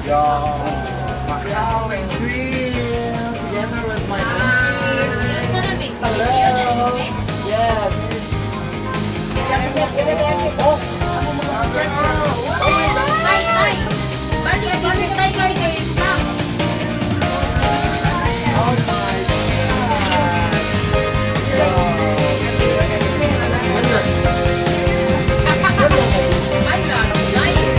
Yeah. Macau and swim together with my aunties. Hello. Yes. Oh, Tay, tay. Balik, balik, tay, tay, tay. Oh my God. Yeah. I'm not lying.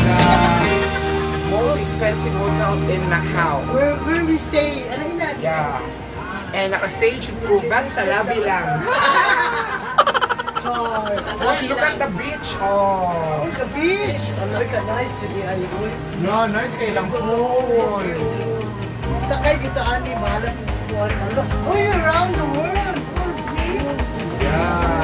The most expensive hotel in Macau. Where we stay? Ano yun na? Yeah. And naka-stay ko back sa lobby lang. Char. Oh, look at the beach. Oh. The beach! Ano ka nice to be ani boy. No, nice kay lang pool. Sakay kita ani bahala kung kuan. Uy, around the world. Oh, see? Yeah.